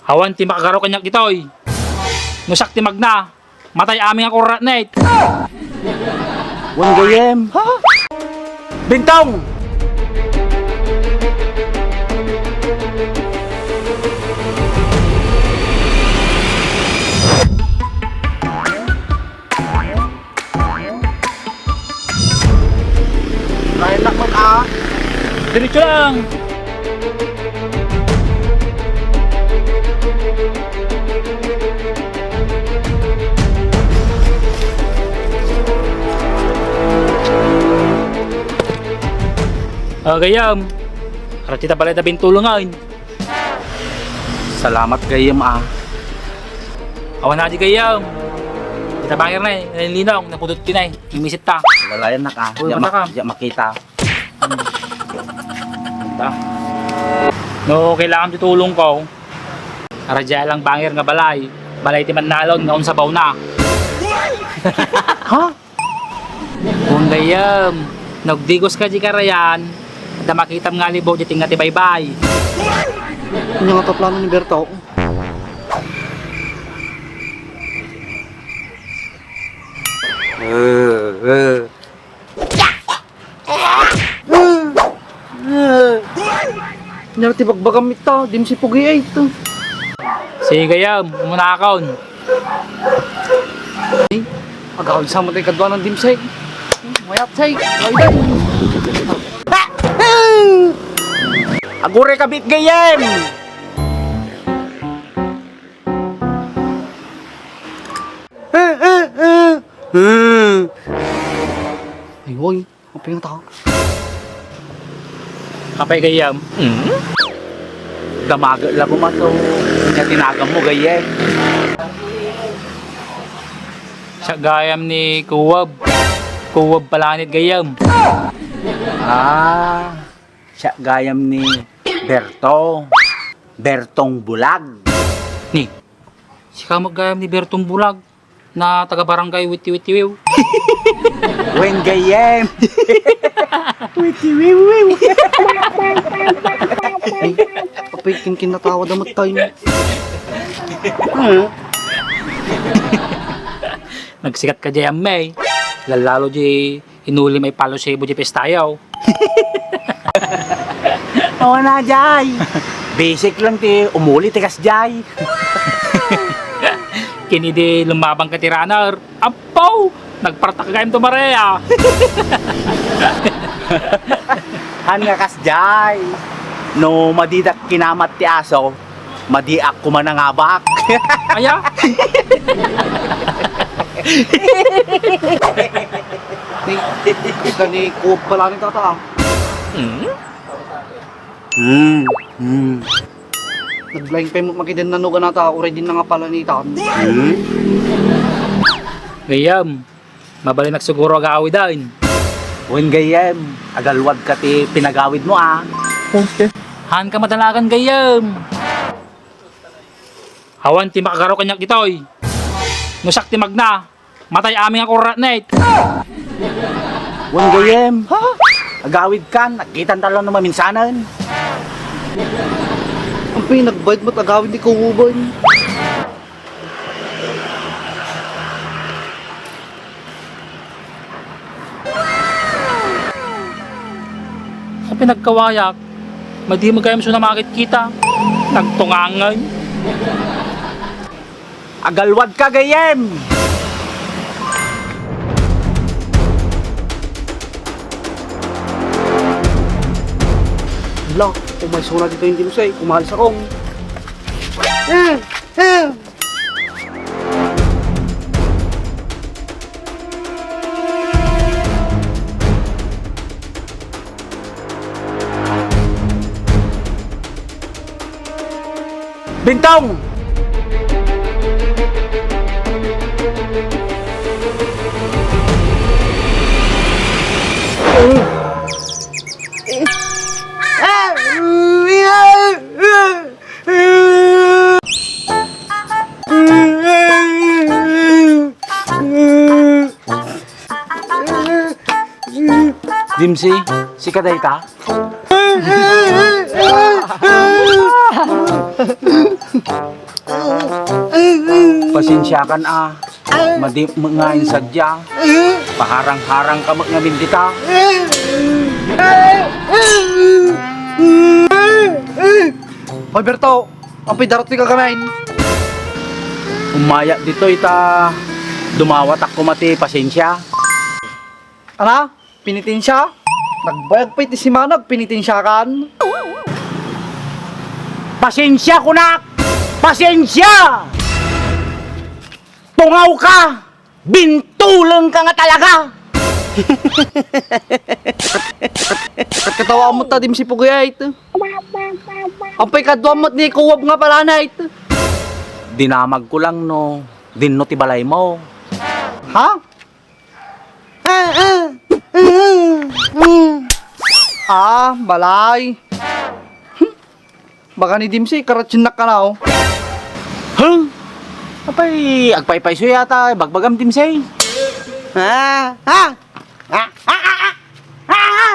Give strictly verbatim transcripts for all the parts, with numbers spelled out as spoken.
Awan ti makagaro kaniak ditoy. No siak ti magna, matay amin nga kurratnet. Wen gayyem. Ha? Bintong! Lain nak mag-a. Diretso lang. Ah, gayyem. Arat kita balay ta bintulongan. Salamat gayyem, ah. Awan na di gayyem. Kita bangir na eh. Nalinong, napudot ti na eh. Mimisit ta. Lalayan nak, ah. Uy, diak mata ka. Diak makita. Ta. No, kailangan ti tulong ko. Ara diay lang bangir nga balay. Balay ti mannalon nga unsabaw na. Ha? Kung gayyem, nagdigos ka di karayan, da makitam nga libo di tinga ti baybay. Anya nga ta plano ni Berto? Nya ti bagbagam ita, dimsi pugi ay ito. Sige, gayyem, umuna akon. Ay, agawid sa matay kadwa ng dimsi. Mayat say, ay, ay. Agure ka bit gayyem. Ay, hoy. Apay nga tao? Apay gayyem? Hmm? Damaget la koma to. Anya ti naganmo gayyem? Siak gayam ni Kuweb. Kuweb Palanit gayyem. Ah, siak gayam ni Berto. Bertong Bulag. Ni, sika met gayam ni Bertong Bulag. Na taga Barangay Witiwitiwiw. Wen gayyem. Witiwiwiw. Ay, apay, kinkinatawa da met tayo. Nagsikat ka diay, ammay. Lallalo di inuli may palo sibo di pestayaw. Awan na, jay. Basic lang ti umuli ti kasjay. Ken idi lumabang ka ti runner, ampaw! Nagpartak gayam to, Maria. Han nga kasjay. No madidak kinamat ti aso, madiak koma nangabak. Aya? Ni, kasta ni Kuweb Palanit ata, ah. Hmm? Hmm. Hmm. Naglaing pay met makiden nanugan ata, uray din nga Palanitan. Hmm? Gayyem, mabalinnak siguro agawiden. Wen gayyem, agalwad ka ti pinagawidmo, ah. Haan ka madalagan gayyem. Awan ti makagaro kaniak ditoy. No siak ti magna, matay amin nga kurratnet. Wen gayyem. Ha? Agawid kan, agkitan ta laeng no maminsanen. Ampay, nagbayad met agawid ni Kuweb. Sa pinagkawayak, madi mo gayam suna makitkita. Nagtungangan. Agalwad ka, gayyem! Hala, umaysona ditoy ti Jose, kumalis ako. Ah! Ah! Bintong! Dimsi, sika dayta? Pasensiakan a, madi met nga insadia. Paharang-harang ka met ngamin dita. Hoy, Berto, ampay daratoy ka gamin? Ummayak ditoy ta dumawatak koma ti pasensia. Ana? Pinitinsia? Nagbayag pay ti simana, pinitinsiakan? Pasensia kunak! Pasensia! Tungaw ka! Bintuleng ka nga talaga! Kat-, katawa met ta dimsi pugayait. Ampay kaduam met ni kuwab nga palanait. Dinamag ko lang no, dinno ti balay mo. Ha? Ah, ah, ah, ah. Ah, balay. Hmm. Baka ni Dimsey, karatsiennak ka na, oh. Huh? Apay, agpaypayso yata, bagbagam, Dimsey. Ah, ah. Ah, ah, ah, ah. Ah,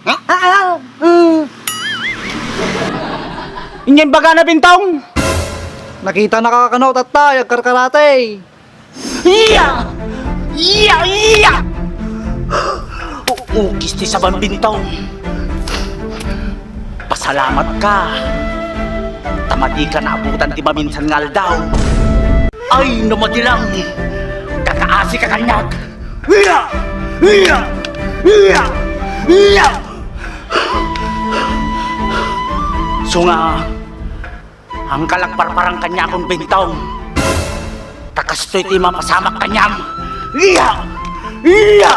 ah, ah, ah. Inyay bagana, Bintong? Nakita na ka kano, tatta, agkarkarate. Iya! Iya! Iya! Uukis ti saban, Bintong. Pasalamat ka. Ta madi ka naabutan ti maminsan nga aldaw. Ay, no madi lang. Kakaasi ka kaniak. Iya! Iya! Iya! Iya! Sunga, Angka la agparparang kaniakon, Bintong. Ta kastoy ti mapasamak kaniam. Iya! Iya!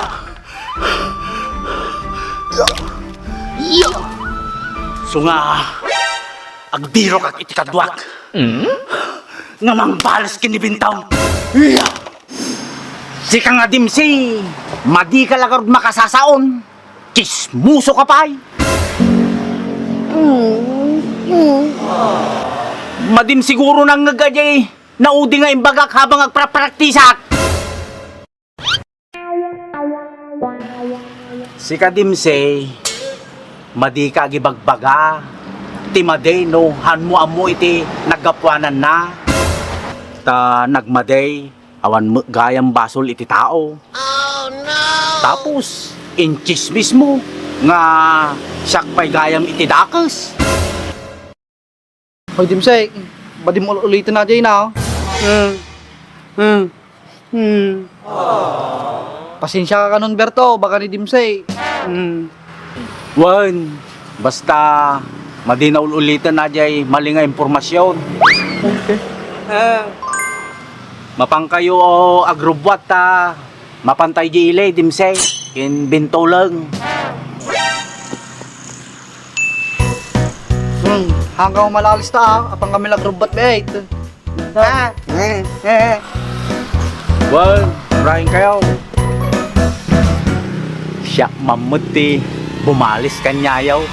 Iya! Sunga, agdirokak iti kaduak. Nga mangbales ken ni Bintong. Iya! Sika nga, Dimsey, madi ka la garud makasasaon. Tsismoso ka pay! Madim siguro nangngeg a diay naudi nga imbagak habang agprapraktisak. Sika, Dimsey, madi ka agibagbaga ti madi no hanmo ammo iti naggapuananna. Ta nagmadi, awan met gayam basol iti tao. Oh, no! Tapos, intsismis mo nga siak pay gayam iti dakes. Hoy, Dimsey, madim ul-uliten a diay na, oh. Hmm. Hmm. Hmm. Pasensia ka kanon, Berto, baka ni Dimsey. Hmm. Wen, basta madi na ul-uliten a diay mali nga impormasion. Okay. Ah. Mapankayo agrubbuat ta mapantay di ili, Dimsey, ken Bintuleng. Hmm, hanggang malalis ta, ah. Apang kami agrubbuat, mate. Ah, eh, eh. Wen, Brian kayo. Siak man met ti bumalis kaniayo.